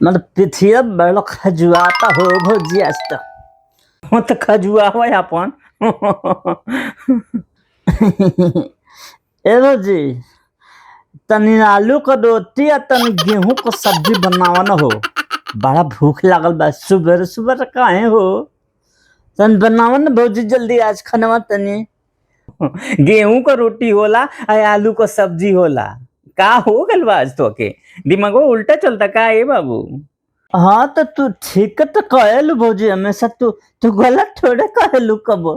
मतलब पिथिया बड़ा खजुआता हो भौजी आज तो। हो तो खजुआ हो अपन। ए भौजी, तनी आलू का रोटी आ तनी गेहूं का सब्जी बनावा न हो, बड़ा भूख लागल बा सुबह सुबह काहे हो। तन बनावा न भौजी जल्दी आज खानवा तनी। गेहूं का रोटी होला आ आलू का सब्जी होला। का हो गइल बा आज तोके? दिमागो उल्टा चलता का ए बाबू? हाँ तो तू ठीक तो कहेलू भौजी हमेशा, तू तू गलत थोड़े कहेलू कबो।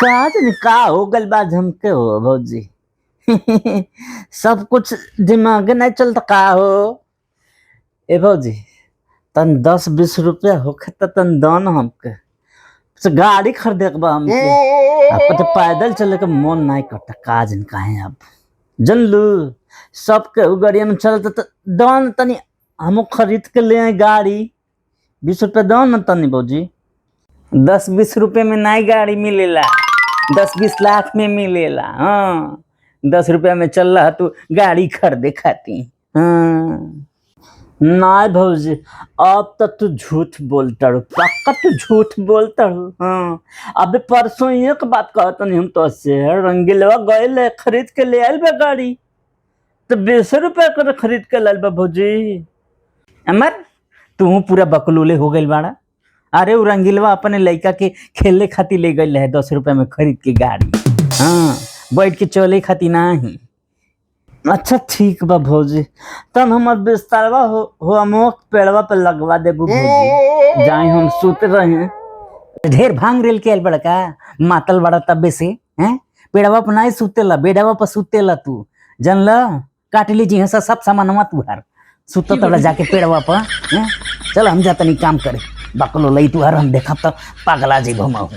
का जाने का हो गइल बा आज हमके हो भौजी। सब कुछ दिमाग नहीं चलता का हो। ए भौजी, तन 10-20 रुपया होखे त तन दन हमके, से गाड़ी खरीदे के बा हमके। अब तो पैदल चले के मन नहीं करता, का जन काहे अब जनलू सबके उ गाड़िया में चलता त दन तनी हमो खरीद के ले आई गाड़ी। 20 रुपया दन न तनी भौजी। 10-20 रुपये में नहीं गाड़ी मिलेला, 10-20 लाख में मिलेला। हाँ, 10 रुपया में चल रहा तू गाड़ी खरीदे खाती। हाँ ना भौजी, अब तो तू झूठ बोलता रू, पक्का तू झूठ बोलता रू। हाँ अबे परसों एक बात कहत नहीं हम तो से, रंगीलवा गए खरीद के ले आयल बा गाड़ी, तो 20 रुपया कर खरीद के लायल बा भौजी। अमर तू पूरा बकलोले हो गइल बाड़ा। अरे उ रंगीलवा अपने लइका के खेले खातिर ले गइल रहे 10 रुपया में खरीद के गाड़ी। हाँ बैठ के चले खातिर नाही। अच्छा ठीक बा भौजी, तब हमर बिस्तरवा हो अमोक पेड़वा पे लगवा देबू भौजी, जाए हम सुत रहे। ढेर भांग रेल के आइल बड़ा का मातल बड़ा तब्बे से हैं। पेड़वा पर नहीं सुतेला, बेड़वा पर सुतेला तू जानला। काट ली जी सब सामानवा तुहार, सुत तड़ा जाके पेड़वा पर हैं। चल हम जा तनी काम करे, बकलो लई तुहार हम देखब त पागला जेबो हम।